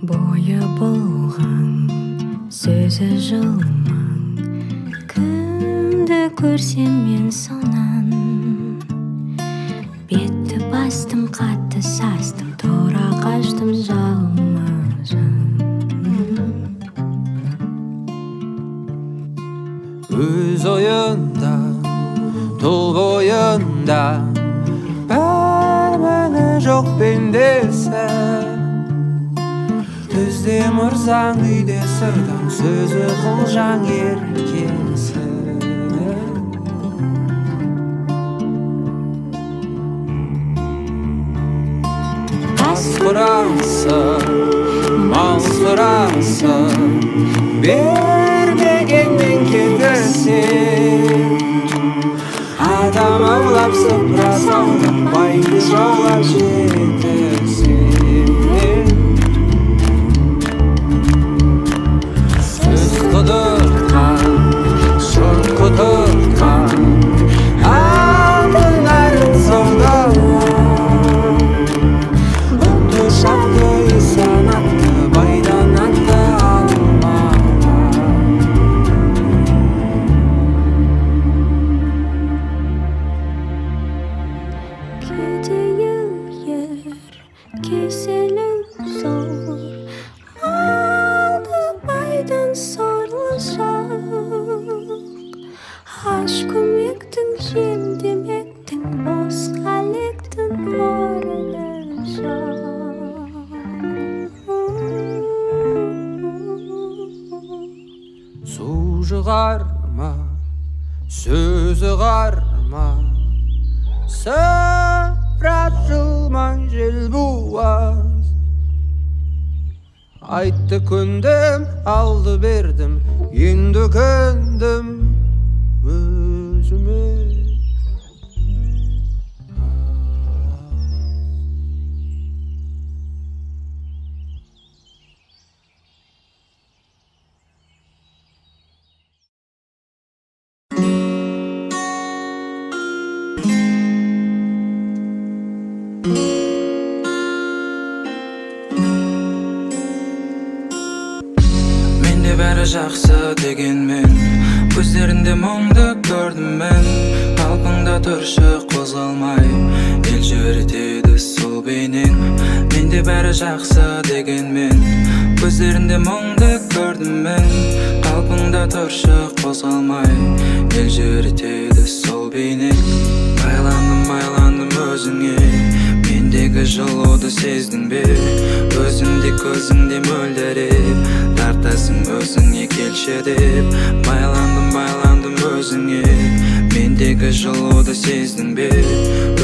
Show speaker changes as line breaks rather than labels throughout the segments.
Бойы болған, сөзі жылмаң, кімді көрсем мен сонан. Бетті бастым, қатты састым, тұра қаштым жалма-жан.
Өз ойында, тұл бойында, бір міні жоқ пендесі. Түзде мырзаң, үйде сырдаң, сөзі қылжаң еркесі. Ас құрасы, мал сұрасы, бермегеннен кетісен. Адам аулап, сыпыра саулап, байды жаулап жетісен. Сөз құдыртқан, жұрт құдыртқан, алтын нәрін саудалап. Бұты шақты исан атты, байдан атты алмаған.
Кедейі ер, кеселі зор, малды байдан сорлы жақ. Аш көмектің, жем демектің, босқа лектің орны жоқ.
Су жұғар ма, сөзі ғар ма, сыпыра жылмаң жел буаз. Айтты көндім, алды бердім, енді көндім өзіме.
Менде бәрі жақсы дегенмен, көздерінде мұңды көрдім мен. Қалпыңда тұршы қозғалмай, елжіретеді сол бейнең. Менде бәрі жақсы дегенмен, көздерінде мұңды көрдім мен. Қалпыңда тұршы қозғалмай, елжіретеді сол бейнең. Байландым, байландым өзіңе, мендегі жылуды сездің бе? Өзіңде көзіңде мөлдіреп, тартасың өзіңе келші деп. Байландым, байландым өзіңе, мендегі жылуды сездің бе?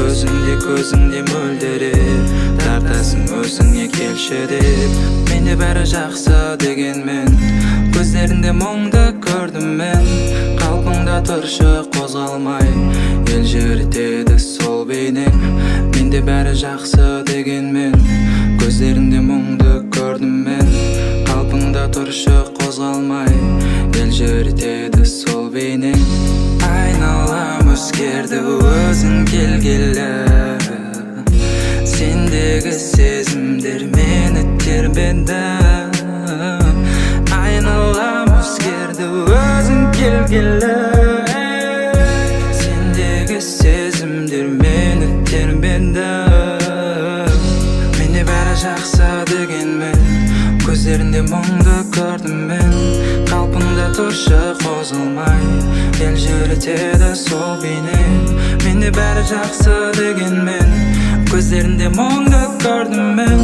Өзіңде көзіңде мөлдіреп, тартасың өзіңе келші деп. Менде бәрі жақсы дегенмен, көздерінде мұңды көрдім мен. Қалпыңда тұршы қозғалмай, елжіретеді сол бейнең. Менде бәрі жақсы дегенмен, көздерінде мұңды көрдім мен. Қалпыңда тұршы қозғалмай, елжіретеді сол бейнең. Айналам өзгерді өзің келгелі, сендегі сезімдер мені тербеді. Айналам өзгерді өзің келгелі, сендегі сезімдер мені тербеді. Менде бәрі жақсы дегенмен, көздерінде мұңды көрдім мен. Қалпыңда тұршы қозғалмай, елжіретеді сол бейнең. Менде бәрі жақсы дегенмен, көздерінде мұңды көрдім мен.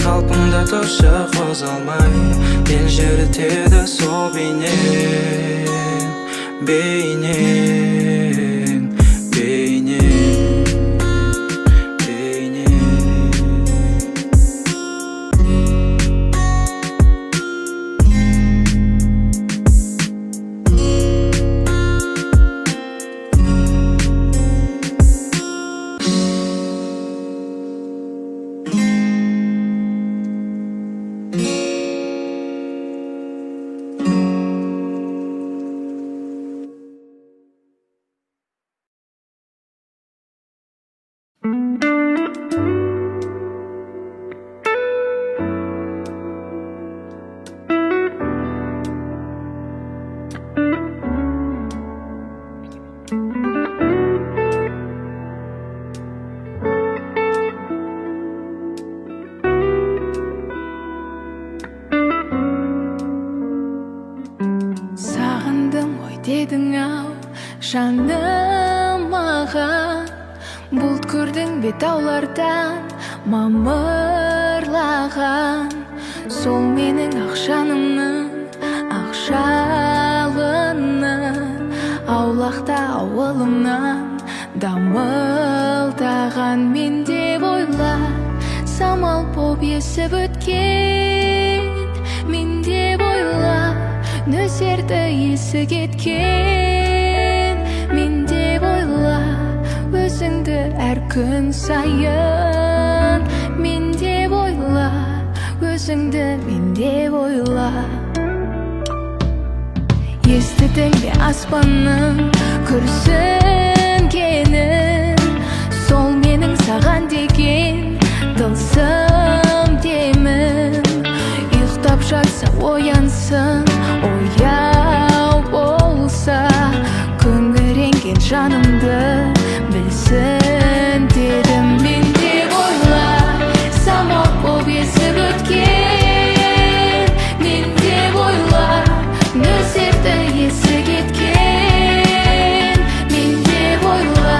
Қалпыңда тұршы қозғалмай, елжіретеді сол бейнең. Бейнең, бейнең, бейнең.
Көрдің бе таулардан мамырлаған, сол менің ақ жанымның ақ жалыны. Аулақта ауылымнан дамылдаған. Мен деп ойла, самал боп есіп өткен. Мен деп ойла, нөсерді есі кеткен. Мен деп ойла, өзіңді әр күн сайын. Мен деп ойла, өзіңді мен деп ойла. Естідің бе аспанның күрсінгенін? Сол менің саған деген тылсым демім. Ұйықтап жатса оянсын, ояу болса, күңіренген жанымды білсін дедім. Мен деп ойла, самал боп есіп өткен. Мен деп ойла, нөсерді есі кеткен. Мен деп ойла,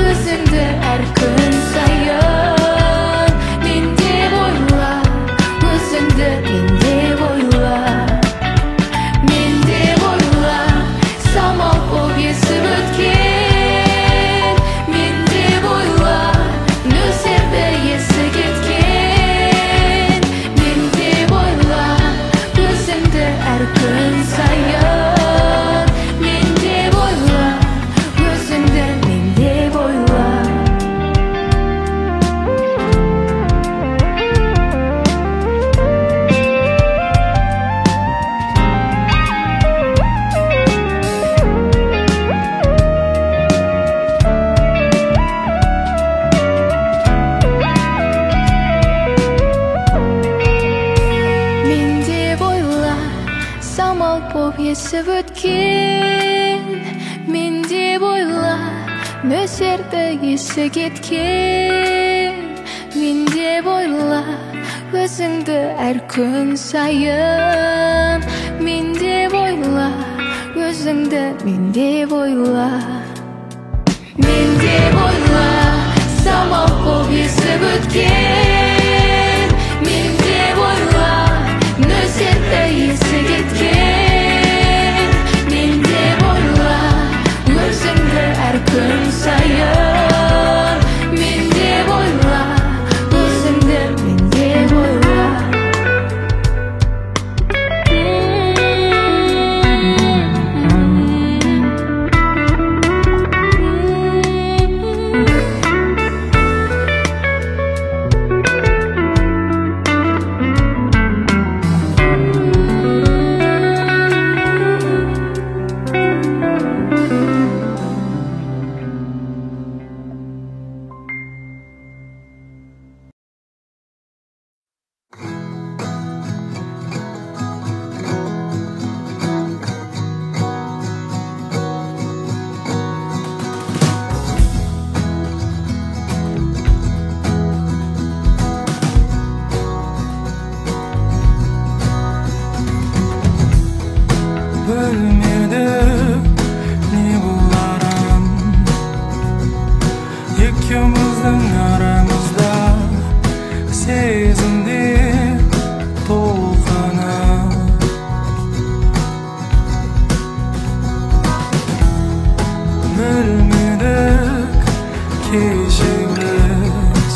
өзіңді әр күн сайын. Мен деп ойла, өзіңді мен деп ойла. Мен деп ойла, самал боп есіп өткен. Мен деп ойла, нөсерді есі кеткен. Мен деп ойла, өзіңді әр күн сайын. Мен деп ойла, өзіңді мен деп ойла. Мен деп ойла, самал боп есіп өткен. Мен деп ойла, нөсерді есі кеткен. Мен деп ойла, өзіңді әр күн сайын. Мен деп ойла, өзіңді мен деп ойла. Мен деп ойла, самал боп есіп өткен. Мен деп ойла, нөсерді есі кеткен. Мен деп ойла, өзіңді әр күн сайын. Мен деп ойла, өзіңді мен деп ойла.
Білмедім не боларын, екеуміздің арамызда сезімдер толқыны. Білмедік кеше біз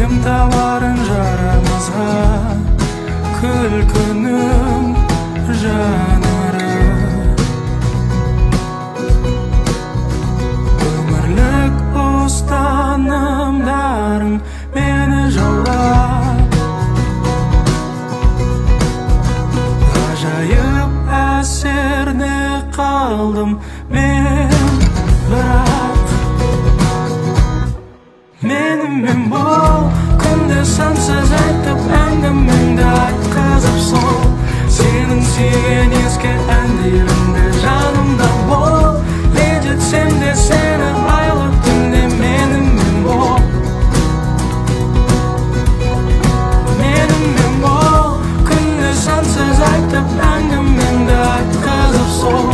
ем табарын жарамызға, күлкінің жанары. Өмірлік ұстанымдарың мені жаулап, ғажайып әсерде қалдым мен. Бірақ менімен бол, күнде сансыз айтып әңгімеңді айтқызып сол. Сенің сүйген ескі әндеріңді жанымда бол. Ренжітсем де сені айлы түнде менімен бол. Менімен бол, күнде сансыз айтып әңгімеңді айтқызып сол.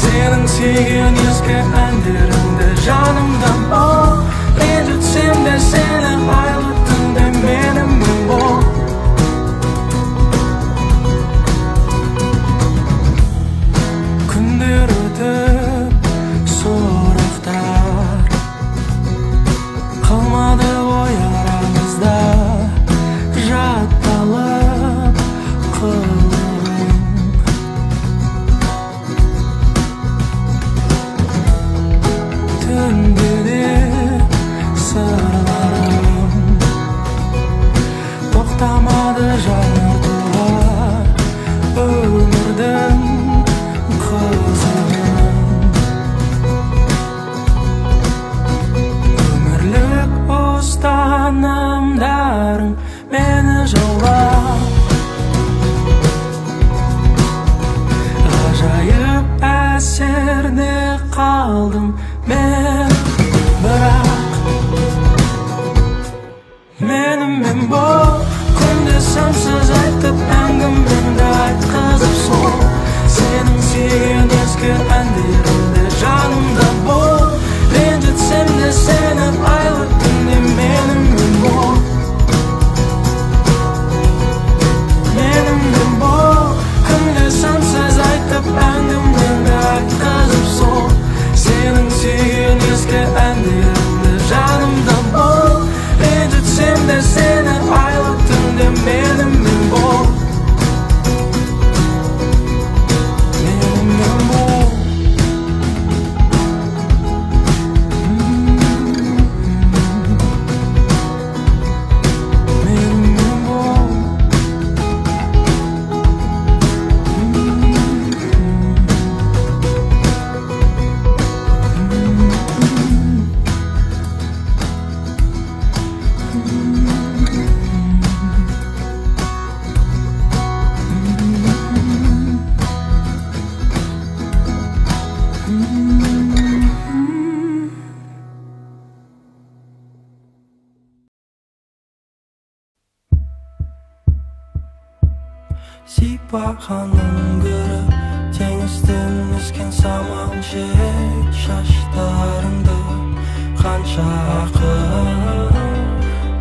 Сенің сүйген ескі әндеріңді жанымда бол. Сипағанын көріп, теңізден өскен самал жел шаштарыңды. Қанша ақын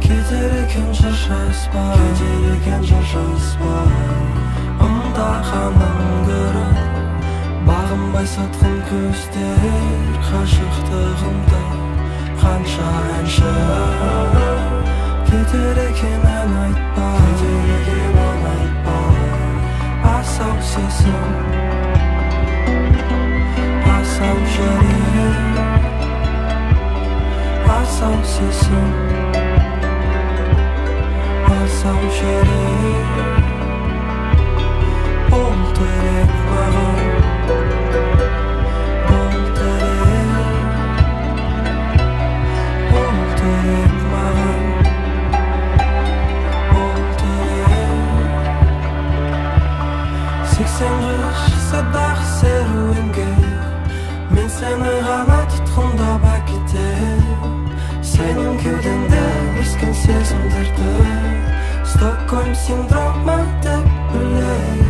кетер екен жыр жазба, кетер екен жыр жазба. Ымдағанын көріп, бағынбай сатқын көздер ғашықтығымды. Қанша әнші кетер екен ән айтпа, кетер екен ән айтпа. Асау сезім, асау жүрек, асау сезім, асау жүрек. Бол терек маған, бол терек, бол терек маған, бол терек. 80 жыл шықса серуенге, мен сені ғана тұтқындап әкетем. Сенің кеудеңде өскен сезімдерді Стокгольм синдромы деп білем.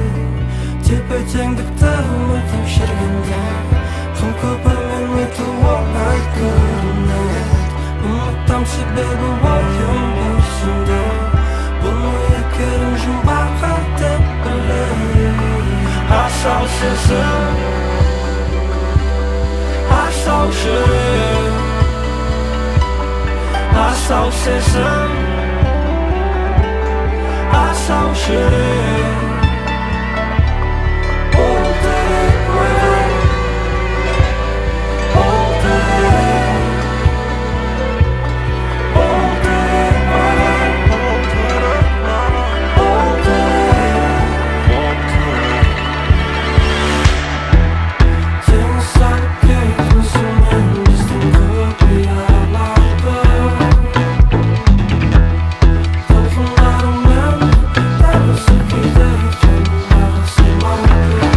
Тепе-теңдікті ұмытып жүргенде, құм көпірмен өту оңай көрінеді. Ұмытам себебі ойым бір сенде, бұны екерім жұмбақ деп білем. Асау сезім, асау жүрек, асау сезім, асау жүрек. Бол терек маған, бол терек, бол терек маған, бол терек. Теңіз алып кет өзіңмен біздің құпияларды. Толқындарымен дәл осы күйде қойныңдағы сырларды.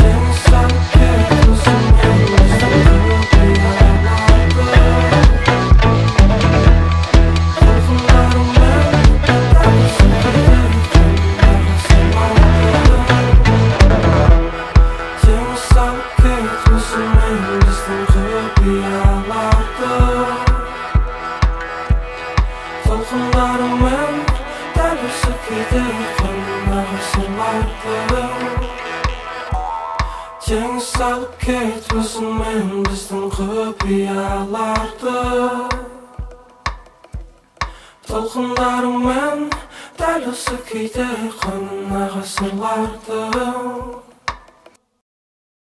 Теңіз алып кет өзіңмен біздің құпияларды. Толқындарымен дәл осы күйде қойныңдағы сырларды. Теңіз алып кет өзіңмен біздің құпияларды. Толқындарымен дәл осы күйде қойныңдағы сырларды. Теңіз алып кет өзіңмен біздің құпияларды. Толқындарымен дәл осы күйде қойныңдағы сырларды.